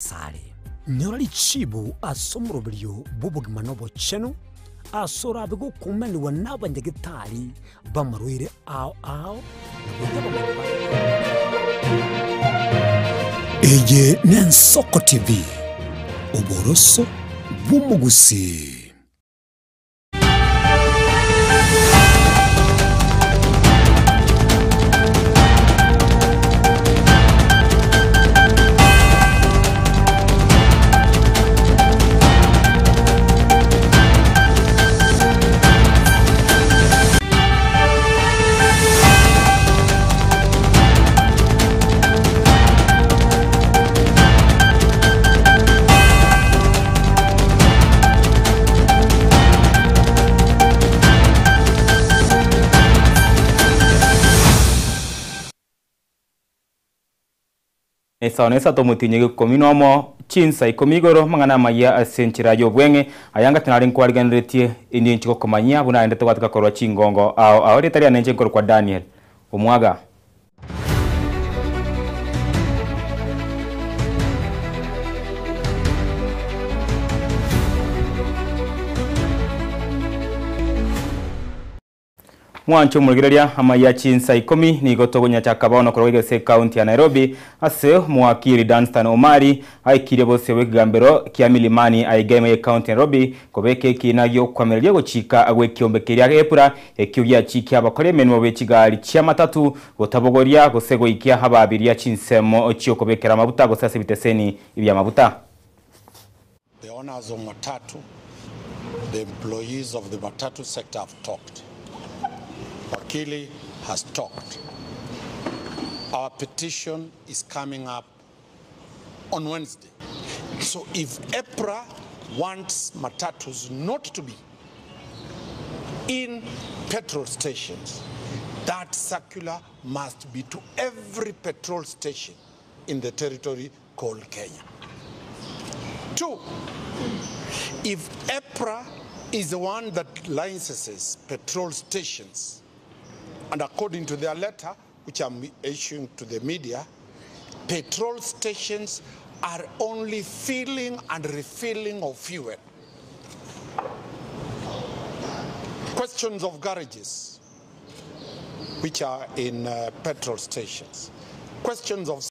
Asare. Nyora richibu ase omoroberio bw'obogima na obochenu, ase orabe gokumanigwa n'abanyagetari b'amarwaire ao ao na goika abamanyi ba. Eye n'Ensoko TV, oboroso bw'omogusii. Esao na esato omotienyi oikomi nomo, chinsa ikomi igoro, amang'ana amayia ase enchera y'obweng'e, aya ngati nare nkwarigeneretie, inwe inche gokomanyia buna aendete gwateka korwa chingongo ao ao. Erieta riane inche nkorokwa Daniel Omwaga. Mwanche omorigereria amaiya chinsa ikomi nigo togonyachaka bono korwa egese ekaunti ya Nairobi ase omowakiri Danstan Omari aikirie bosio bw'ekegambero kia Milimani aiga ime y'ekaunti ya Nairobi kobeka ekiina gi'okwamereria gochika gw'ekiombe keria Epra Ekio giachikia abakori emenwa be chigari chi'amatatu gotabogoria gose goikia abaabiria chinsemo chi'okobekera amabuta gose ase ebiteseni bi'amabuta. The owners of matatu, the employees of the matatu sector have talked. Wakili has talked. Our petition is coming up on Wednesday. So if EPRA wants matatus not to be in petrol stations, that circular must be to every petrol station in the territory called Kenya. Two, if EPRA is the one that licenses petrol stations, and according to their letter, which I'm issuing to the media, petrol stations are only filling and refilling of fuel. Questions of garages, which are in uh, petrol stations. Questions of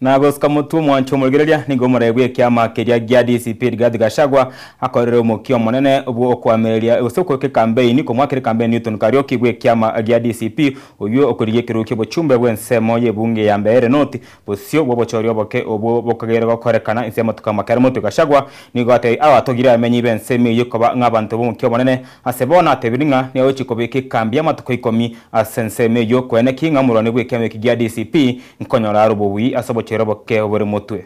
Na gosika motwe omwancho omorigereria nigo omorai bw'ekiama keria gia DCP Rigathi Gachagua akorire omokia omonene bwo okoamereria gose okoika ekambeini komoakera ekambeini Newton Kariuki bw'ekiama gia DCP oyio okorigia ekerogo ki'obochumbe bw'ensemo y'ebunge ya Mbeere North bosio bw'obochori oboke obwo bokageire gokorekana inse y'amatuko amakere motwe Gachagua nigo abatogire abamenyi b'ensemo eyio koba ng'a abanto b'omokia omonene Ase bono atebirie ng'a niagochia kobeka ekambi y'amatuko ikomi ase ensemo eyio, koene ki ng'a omorwani bw'ekiama eki gia DCP nkonyora are obobui ase obochore oboke obore motwe.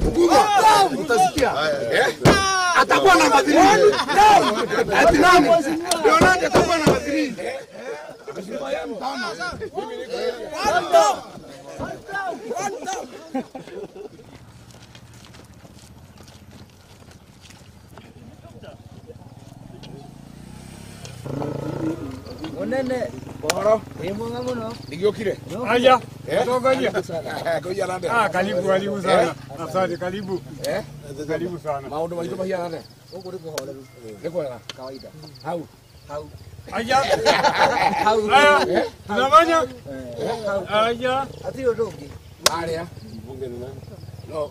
Mkubwa, utasikia. Atakuwa namba 3. Ati nani? Leonardo atakuwa namba 3. Munene. Boro. Ĩ mwega mũno. Nigiokire. Haya, Eh? tongoria. Kuja nande. Ah, karibu karibu sana. Asante, karibu. Eh? Karibu sana. Maundu maitũ mahiana atĩa? Gũkũ nĩ kũhoreru. Nĩ kwega. Kawaida. Hau. Hau. Haya. Hau. Haya. Tunafanya? Hau. Haya. Hatirĩ ũndũ ũngĩ. Arĩa. No.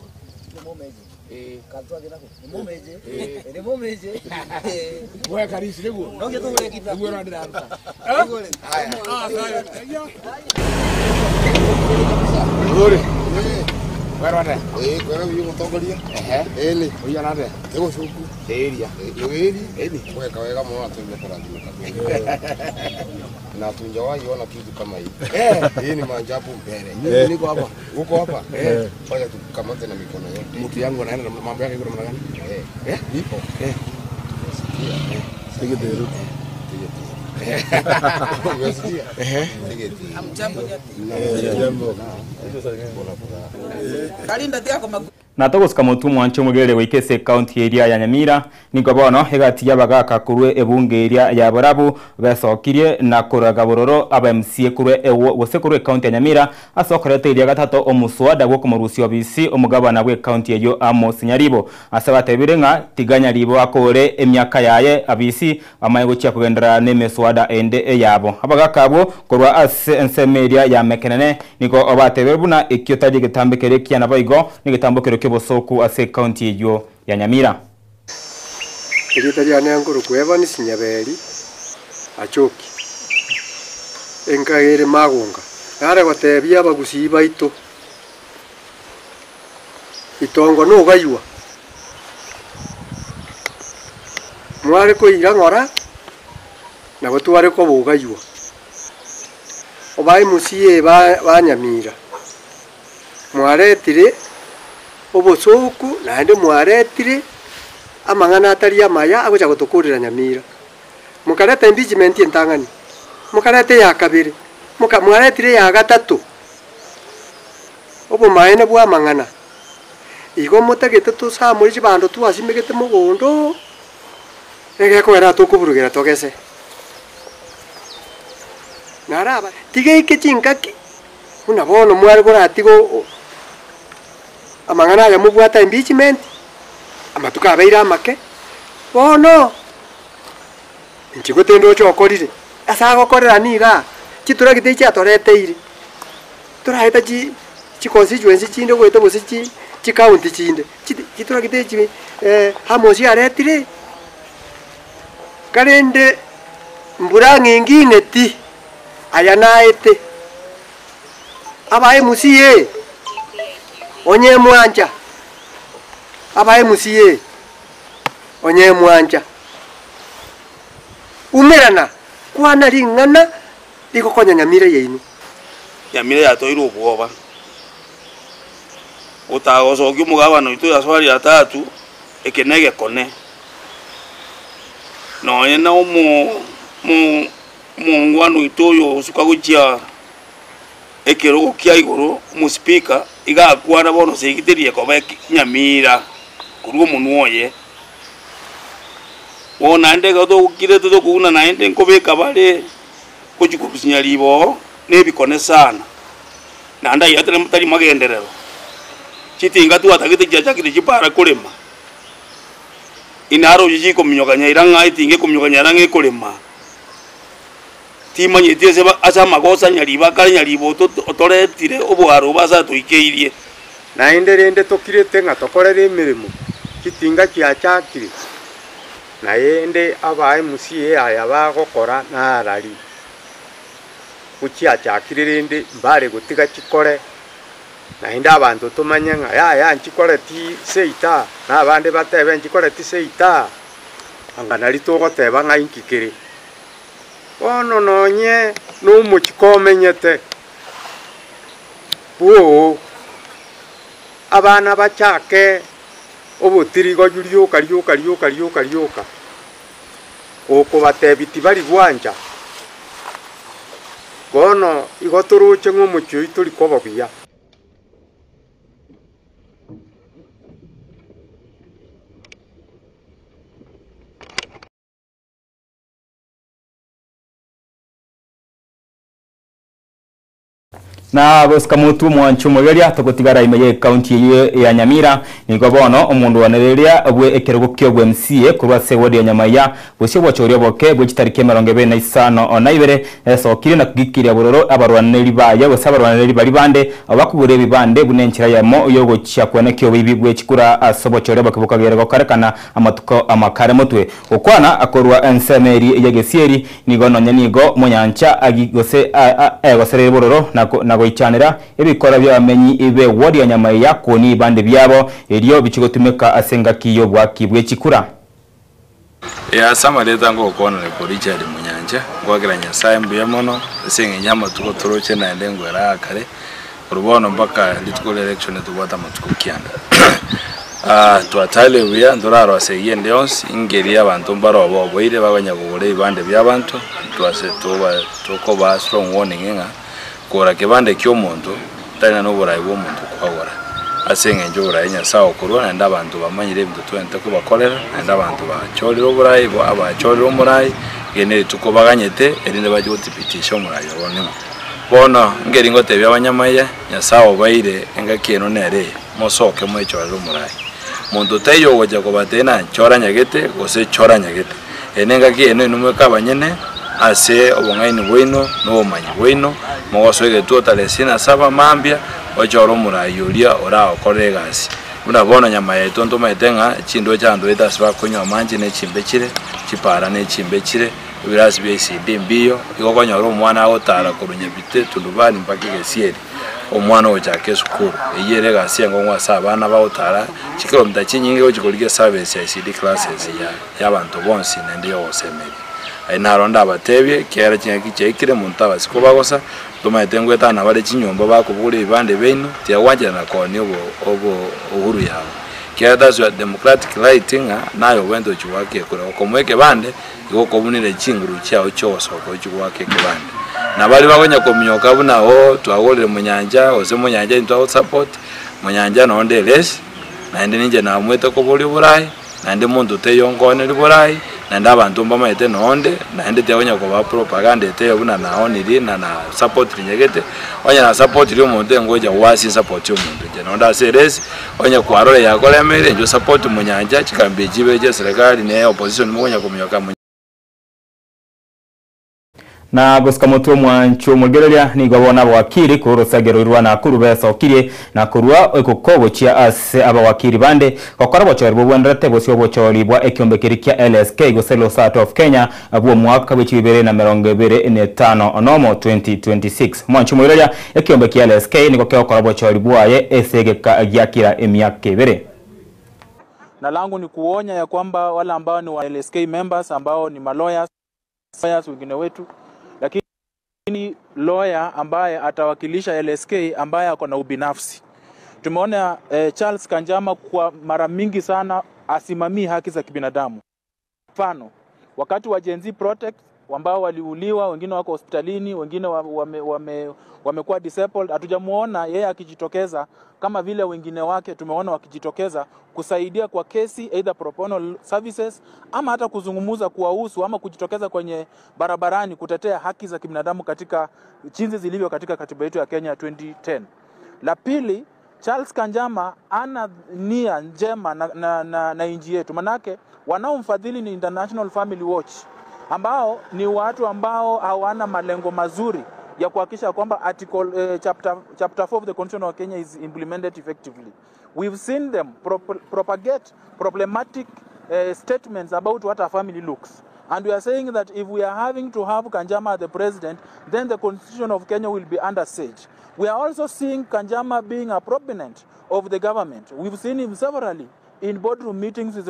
Nĩ mũmenje. Eh. Kana twathiĩ nakũ? Nĩ mũmenje. Eh. Nĩ mũmenje. We karisi nĩguo. No nginya tũgũre ngita. Nĩguo ũrĩa ndĩraruta. Haya. Ah, asante. Haya. Nzuri. Werwo atĩa? Ĩĩ kwega biũ mũtongoria. Ehe. Ĩni Ũhiana atĩa? ĩgũcuku. Ĩria. Nĩwĩri. Ĩni. Weka wega mũno na tuende kũrathimĩka. Na hatujawahi ona kitu kama hii. Eh. Hii ni maajabu mbele. Mimi niko hapa. Uko hapa? Eh. Fanya tukamate na mikono yote. Mtu yangu anaenda na mambo yake iko namna gani? Eh. Eh? Ipo. Eh. Tumesikia. Tige teru. Tige teru. Na togosika motwe omwanche omogerere goika ase ekaunti eria ya Nyamira, nigo bono egati y'abagaka korwa ebunge eria ya Borabu besokirie na koraga bororo aba MCA korwa ewo gose korwa ekaunti ya Nyamira ase okoreta eria gatato omuswada bw'okomorusia obisi omogabana bw'ekaunti eyio Amos Nyaribo. Ase batebire ng'a tiga Nyaribo akore emiaka yaye abisi bamanye gochia kogenderera nemeswada ende eyabo. Abagaka abwo korwa ase ensemo eria ya Mekenene nigo batebire buna ekio tari egetambe keria ekiya naboigo negetambo keria ki'obosoku ase ekaunti eyio ya Nyamira. Erieta riane nkorokwa Evans Nyaberi Achoki, enka ere Magonga. Nare gotebia abagusii baito, itongo nogaywa, mware koira ng'ora, nabo tware koba ogaywa. Obae MCA ba Nyamira, mwaretire obosooku naende mwaretire amang'ana atari amaya agocha gotokorera Nyamira. Mokareta impeachment entang'ani, mokareta eya kabere, moka mwaretire eya gatato, obomaene bwa amang'ana. Igo motagete tosamore chibando twasimegete mogondo, egekogera tokoburugera togese. Naraba tiga eike chingaki buna bono mware koratiga amang'ana aya mobwate impeachment, amatuko abeire amake, bono inche gotende ndoche okorire, ase agokorera nigaa, chitractor echi atoreteire, toraeta chi chiconstituency chinde goeta gose chi chicounty chinde, chiti chitractor echi Amos aretire, karende mbura ng'ingine ti, aya naete, aba MCA, onye mwancha, aba MCA, onye mwancha, umerana, kwana ring'ana rigokonya Nyamira yaino. Nyamira yatoirwe obwoba, otagosokia omogabana oito yaswari ya tatu, eke na egekone, nonye na omo mo omongwana oito oyo osuka gochia ekerogo kia igoro, omospika, iga akwana bono segiteria ekoba eke Nyamira korwa omonwa oye. Bono naende ekero togokirete tokouna naende nkobeka bare gochia korusia Nyaribo oo na ebikone sana, naende ayio tari tari magenderero. Chitinga twatagete chiachakire chipara korema, inaroche chikominyoka nyaira ng'a etinga ekominyoka nyaira ng'a ekorema, timanyeti ase ba ase amagoso a Nyaribo akare Nyaribo oto otoretire oboaro obo ase atoikeirie. Naende rende tokirete ng'a tokorere emeremo, chitinga chiachakire, naende aba MCA aya bagokora narari, gochiachakire rende mbare gotiga chikore, naende abanto tomanye ng'a yaya nchikoreti seita, na abande batebe nchikoreti seita, anga nari togoteba ng'a inki kere. Bono nonye nomochie komenyete, bwoo, abana bachake obotirigoyu rioka rioka rioka rioka rioka, okobatebia tibari gwancha, bono igo toroche ng'a omochie oyio tori koba buya. Na gosika motwe omwancho omogeria togotigara ime ye ekaunti eyio ya Nyamira nigo bono omondwanereria bwe ekerogo kia obwa MCA korwa ase eward ya Nyamaiya gose obochori oboke bwe chitariki 25 esokire na kogikiria bororo abarwaneri baye gose abarwaneri bari bande abakogora ebibande buna enchera yamo yogochia kwenekia oboibi bwe chikura ase obochori oboke bokagere gokorekana amatuko amakare motwe. Gokwana akorwa ensemo eri ya Gesieri nigo nonye nigo Monyancha agi gose egosereire bororo na goichanera ebikora bi'abamenyi b'eward ya Nyamaiya koni ebibande biabo erio bichigotumeka ase engaki y'obwaki bwe chikura. Ase amareta ngokwana ko Richard Munyancha, ngoakera Nyasae mbuya mono ase eng'encho y'amatuko toroche naende ngwera aa kare, korwa bono mpaka rituko ria election tobwate amatuko kianda. Twataire buya ntorarose eyio ende yonsi, ingeria abanto mbare oboboire bakonya kogora ebibande bi'abanto, twase toba tokobaa strong warning ng'a kogora kebande ki'omonto tari ng'a noboraai bw'omonto kwagora, ase eng'encho oboraai Nyasae okorwa naende abanto bamanyire ebinto twenerete kobakorera, naende abanto bachorire oboraai bo abachorire omoraai, eri nerituko baganyete erinde bache gothibitisha omoraai obo ning'o. Bono nkeri ngotebia abanyamaiya, Nyasae obaeire engaki eno nere eye, mosoke mwechorere omoraai. Monto taiyo ogocha kobatebia ng'a chora nyagete gose chora nyagete. Eye nengaki eno inwe mweka abanyene ase obong'aini bwaino na obomanyi bwaino, mogosoa egetuo tarehe isini na saba mambia, ochore omoraai oria oragokorere egasi. Buna bono nyama yaito ntomaete ng'a chindoche abanto baito ase bakonywa amanche ne chimbe chire, chipara ne chimbe chire, ebirasi bia ECD mbiyo, igo okonyora omwana agotara korwa Nyabite, Tundubani mpaka Egesieri, omwana ogochaka esukuru. Eyio ere egasi enkong'u ase abana bagotara chikilomita chinyinge gochia korigia eservice ya ECD classes ya y'abanto bonsi naende y'ogosemeria. Aye naro ndabatebie, ekiagera chingaki chiaikire monto tabasi kobagosa, ntomaete ngoetana bare chinyomba bakobogoria ebibande biaino, tiyagwancherana koonia obo obo uhuru yabo. Ekiagera that's your democratic right ng'a naye obwenerete gochia goaka ekura. Gokomoa ekebande, igo okobunire chinguru chiao chi'ogosoka ochie goaka ekebande. Na baria bakonya kominyoka buna oo twagorire monyancha gose monyancha intwe agosupport, monyancha nonde eresi, naende ninche namoete koboria oboraai, naende monto taiyo onkoneria boraai, naende abanto mbamaete nonde, naende tiakonya kobaa propaganda etaiyo buna naonirie na nasapotiri nyagete, onye nasapotiri omonto engocha goasia esapoti ya omonto inche nonde ase eresi, onye kwarora yakoremeire inche osapoti monyancha chikambi echi ibere chia eserekari na opposition mokonya kominyoka mo. Na gosika motwe omwancho omorigereria nigo bono abawakiri korwa orosage roi rwa Nakuru besokirie na korua ekoko gochia ase abawakiri bande gokora obochori bobwenerete bosio obochori bwa ekiombe keria kia LSK gose Law Society of Kenya bw'omwaka bwe 2025 nomo, 2026. Omwancho omorigereria ekiombe kia LSK nigo kegokora obochori bwaye ase egeka gia kira emiaka ebere. Na langu ni kuonya ya kwamba wale ambao ni wa LSK members ambao ni malawyers lawyers wengine wetu, lakini lawyer ambaye atawakilisha LSK ambaye ako na ubinafsi. Tumeona Charles Kanjama kwa mara mingi sana asimamii haki za kibinadamu. Mfano, wakati wa Gen Z protest ambao waliuliwa, wengine wako hospitalini, wengine wamekuwa disabled, hatujamuona yeye akijitokeza kama vile wengine wake tumeona wakijitokeza kusaidia kwa kesi either pro bono services ama hata kuzungumza kuwahusu ama kujitokeza kwenye barabarani kutetea haki za kibinadamu katika jinsi zilivyo katika katiba yetu ya Kenya 2010. La pili, Charles Kanjama ana nia njema na nchi yetu, manake wanaomfadhili ni International Family Watch ambao ni watu ambao hawana malengo mazuri ya kuhakikisha kwamba article chapter 4 of the Constitution of Kenya is implemented effectively. We've seen them propagate problematic statements about what a family looks. And we are saying that if we are having to have Kanjama as the president, then the Constitution of Kenya will be under siege. We are also seeing Kanjama being a proponent of the government. We've seen him severally in boardroom meetings with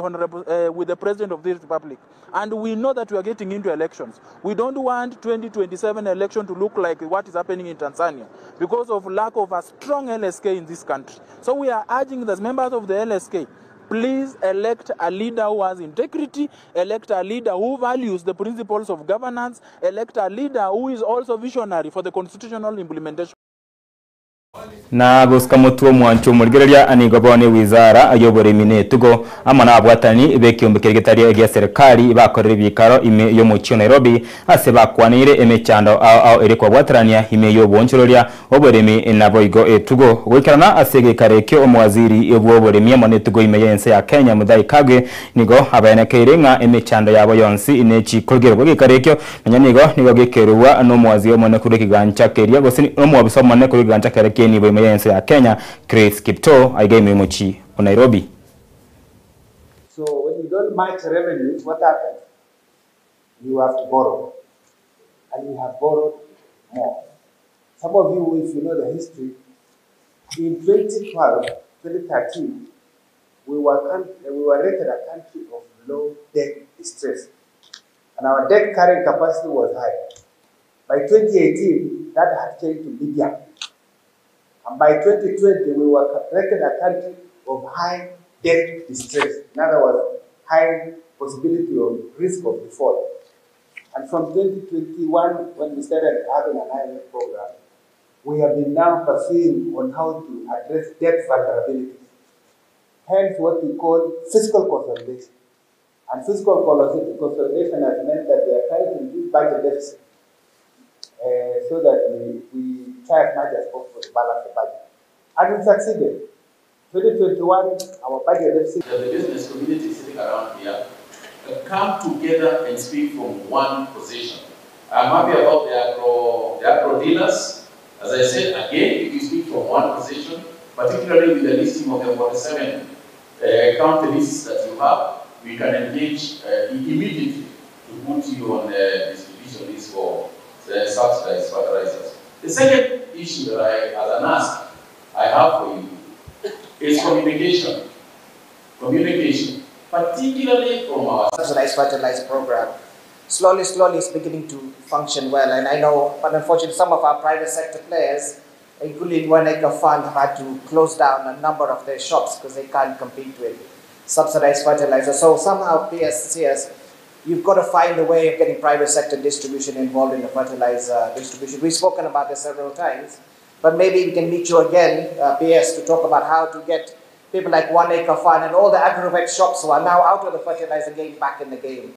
the president of this republic. And we know that we are getting into elections. We don't want 2027 election to look like what is happening in Tanzania because of lack of a strong LSK in this country. So we are urging the members of the LSK, please elect a leader who has integrity, elect a leader who values the principles of governance, elect a leader who is also visionary for the constitutional implementation. Na gosika motwe omwancho omorigereria nigo bono ewizara y'oboremi na etugo amo na abwatani b'ekiombe keria getari egia serikali bakorire ebikaro ime y'omochie o Nairobi ase bakwaneire emechando ao ao ere kwabwaterania ime y'obonchororia oboremi naboigo etugo. Goikerana ase egekaro ekio omowaziri bw'oboremi amo na etugo ime y'ense ya Kenya Mutahi Kagwe nigo abaenekeire ng'a emechando yabo yonsi nechikorigerwa. Egekaro ekio nonya nigo nigo gekerwa n'omowaziri omonene korwa ekigancha keria gose n'omwabisa omonene korwa ekigancha keria ki'enibo ime y'ense ya Kenya Chris Kiptoo aiga ime y'omochie o Nairobi. So when you don't match revenues, what happens? You have to borrow. And we have borrowed more. Some of you, if you know the history, in 2012, 2013, we were rated a country of low debt distress. And our debt carrying capacity was high. By 2018, that had changed to medium. And by 2020, we were rated a country of high debt distress. In other words, high possibility of risk of default. And from 2021, when we started having an IMF program, we have been now pursuing on how to address debt vulnerabilities. Hence, what we call fiscal consolidation. And fiscal consolidation has meant that we are trying to reduce budget deficit so that we try as much as possible to balance the budget. And we succeeded. 2021, our budget deficit. The business community sitting around here come together and speak from one position. I'm happy about the agro dealers. As I said, again, if you speak from one position, particularly with the listing of the 47 county lists that you have, we can engage immediately to put you on the distribution list for the subsidized fertilizers. The second issue that I, as an ask, I have for you is communication. Communication, particularly from our subsidized fertilizer program. Slowly, slowly it's beginning to function well. And I know, but unfortunately, some of our private sector players, including One Acre Fund, have had to close down a number of their shops because they can't compete with subsidized fertilizer. So somehow, PSCS, you've got to find a way of getting private sector distribution involved in the fertilizer distribution. We've spoken about this several times, but maybe we can meet you again, PS, to talk about how to get people like One Acre Fund and all the agrovet shops who are now out of the fertilizer game back in the game.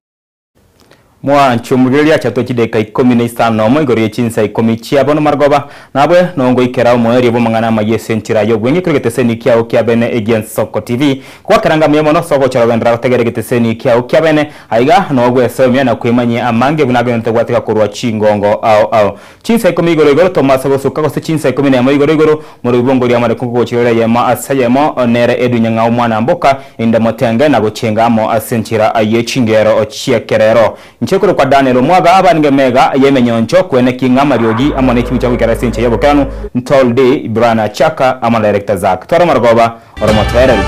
Mwancho mugeria chato chideka 15 mo igoro yechinsa 10 chiabo no margoba nabwe nongo ikera omoeri bo mangana mayese ntira yo bwenge kuri geteseni kiao kia bene egien Soko TV kwa karanga mye mono soko charo tegere geteseni kiao kia bene aiga no gwesomia na kwimanye amange bunabe ntegwatika kurwa chingongo ao ao chinsa 10 igoro igoro Thomas gosuka gose chinsa 10 igoro igoro muri bongo lya mare kungo chirera yema asayemo onere edunya ngao mwana mboka inda motenge na gochengamo asentira aye chingero ochiekerero nchekuru kwa Daniel Mwaga abange mega yemenyoncho kwene kinga mariogi amone kibicha kwikara sinche yabo kanu ntolde Ibrana Chaka ama director Zak twara margoba oromoterel.